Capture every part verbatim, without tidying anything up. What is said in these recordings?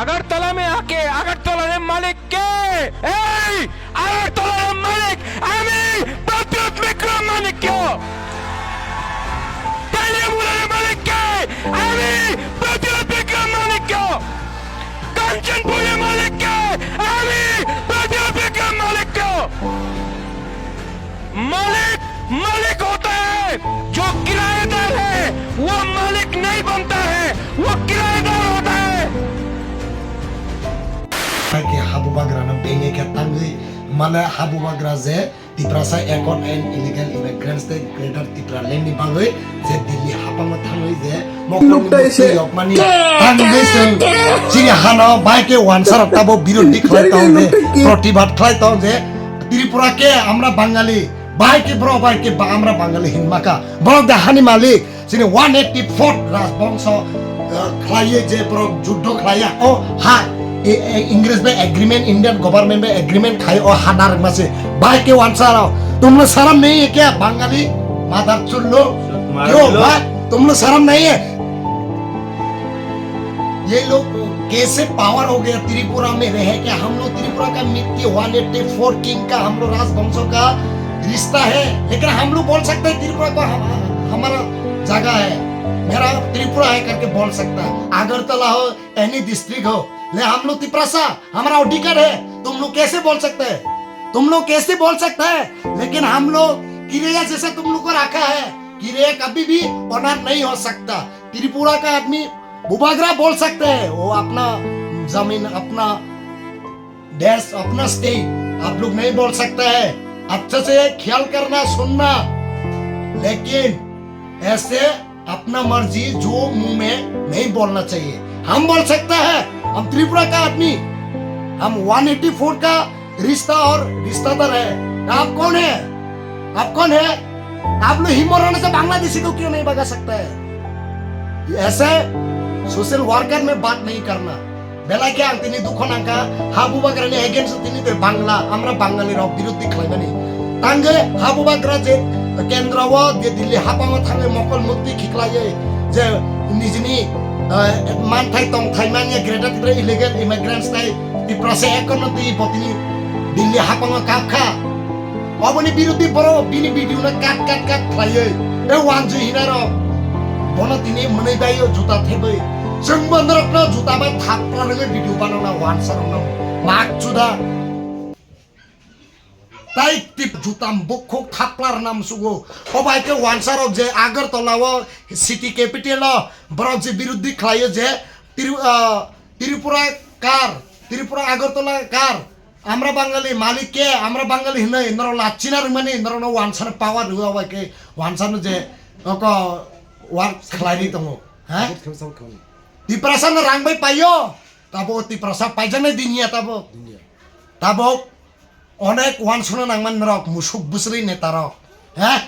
আগরতলা মে আকে আগরতলা রে মালিক কে? এই আগরতলা রে মালিক আমি প্রদ্যুৎ বিক্রম মানিক্য। কালিয়ামুড়া রে মালিক কে? আমি প্রদ্যুৎ বিক্রম মানিক্য। কাঞ্চনপুর রে মালিক কে? আমি প্রদ্যুৎ বিক্রম মানিক্য। मालिक मालिक होता है, जो किराएदार है वो मालिक नहीं बनता है, वो किराएदार होता है। Hai khe habubagrano bengwi khe tangwi mane habubagra je Tiprasa Accord and Illegal Immigrants tei Greater Tipraland ni bagwi je Delhi haphango thangwi je mokol ni mukti yokmani tangwi chwng chini hano bai khe wansarok tabo birodhi khlai tong je protibad khlai tong je Tripura ke amra Bangali, bai ke bro bai ke ba amra Bangali hinmaka. Borok da hani malik, sini one eighty four rajbongso, eh, khlaiye je borok juddo khlaiya. O ha, e, e, Ingres bai agreement, Indian government bai agreement khai o ha narwkma se. Bai ke wansaro, tumno saram nahi hai kya Bangali mother chullo? Kyo ba, tumno saram nahi hai? ये लोग कैसे पावर हो गया त्रिपुरा में रह के? हम लोग त्रिपुरा का मिट्टी, वन एटी फोर किंग का हम लोग राजवंशों का रिश्ता है, लेकिन हम लोग बोल सकते हैं त्रिपुरा को हम, हमारा जगह है, मेरा त्रिपुरा है करके बोल सकता है। अगरतला हो, एनी डिस्ट्रिक्ट हो, ले हम लोग तिपरासा, हमारा अधिकार है, तुम लोग कैसे बोल सकते हैं? तुम लोग कैसे बोल सकते हैं? लेकिन हम लोग किरैया जैसा तुम लोग को रखा है, किरैया कभी भी ऑनर नहीं हो सकता। त्रिपुरा का आदमी बुबागरा बोल सकते हैं, वो अपना जमीन, अपना देश, अपना स्टेट आप लोग नहीं बोल सकते हैं। अच्छे से ख्याल करना, सुनना, लेकिन ऐसे अपना मर्जी जो मुंह में नहीं बोलना चाहिए। हम बोल सकते हैं, हम त्रिपुरा का आदमी, हम वन एटी फोर का रिश्ता और रिश्तेदार है। आप कौन है? आप कौन है? आप लोग हिमोर होने से बांग्लादेशी को क्यों नहीं भगा सकता है? ऐसे सोशल वर्कर में बात नहीं करना। Belai khe ang tini dukho nangkha, ha bubagrani against tini tei Bangla, amra Bangali rok birodhi khlaimani. Tangwi ha bubagra je kendro o je Delhi haphango thangwi mokol mukti khiklaiwi je nijini, eh, manthai tongthai manya Greater Tripura illegal immigrants tei Tiprasa Accord no twi bo tini Delhi haphango kapkha. Oboni birodhi borok bini video no cut, cut, cut khlaiwi, e wanjwi hinarok bono tini mwnwi bai o juta thebwi. Chwngbo norokno juta bai thapla rwgwi video banana wansarokno mak chuda. Tai tip jutam bukhuk thapla rwna musugo. Obai khe wansarok je Agartala o city capital o borok je birodhi khlaio je Tri-, ah, Tripura kar, Tripura Agartala kar. Amra Bangali malik ke, amra Bangali hinwi norok lachina rwmani norokno wansano power rwui obai khe wansano je oko work khlaini tongo. Ha? Tiprasano rang bai paio, tabo Tiprasa paijaknai diniya tabo. Diniya. Tabo onek wansano nangmani norok musuk bwswrwi netarok. Ha?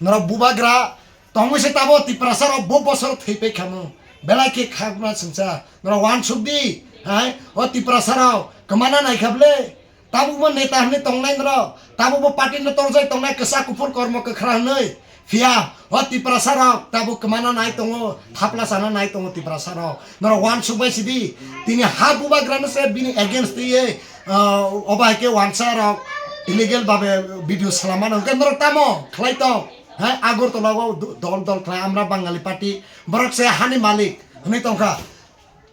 Norok bubagra Tongwi se tabo Tiprasa rok bo bosor thwi pai khamu. Belai khe khakma singsa. Norok wansuk di. Hai, o Tiprasa rok kwmana nai kha bwle. Tabo bo neta hwnwi tongnai norok. Tabo bo party no torjai tongnai kwchak kuphur kormo kwkhra hwnwi. Phiya o Tiprasa rok tabo kwmana nai tongo. Thapla sana nai tongo Tiprasa rok. Norok wansuk bai sidi. Tini ha bubagra no se bini against twiwi, ah, obo hai khe wansa rok illegal babe video salamano. Hwnkhe norok tamo khlai tong? Hai, Agartala o do-, dol dol khlai, amra Bangali party, borok se hani malik hwnwi tongkha.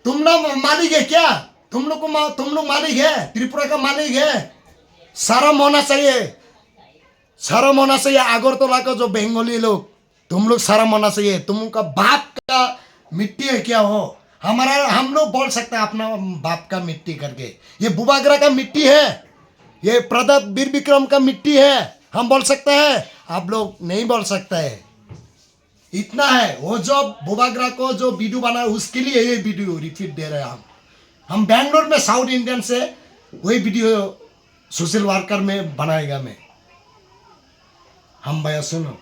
Tumno malik hai kya? Tumno ko ma-, tumno malik hai? Tripura ka malik hai? Saram hona chahiye. Saram hona chahiye Agartala ka jo Bengali log. Tum log saram hona chahiye. Tum ka baap ka mitti hai kya ho? Hamara, hum log bol sakte hai apna baap ka mitti karke. Ye Bubagra ka mitti hai. ये प्रताप वीर विक्रम का मिट्टी है, हम बोल सकते हैं, आप लोग नहीं बोल सकते हैं। इतना है, वो जो बुबागरा को जो वीडियो बना है, उसके लिए ये वीडियो रिपीट दे रहे हैं हम। हम बैंगलोर में साउथ इंडियन से वही वीडियो सोशल वर्कर में बनाएगा मैं। हम भैया सुनो,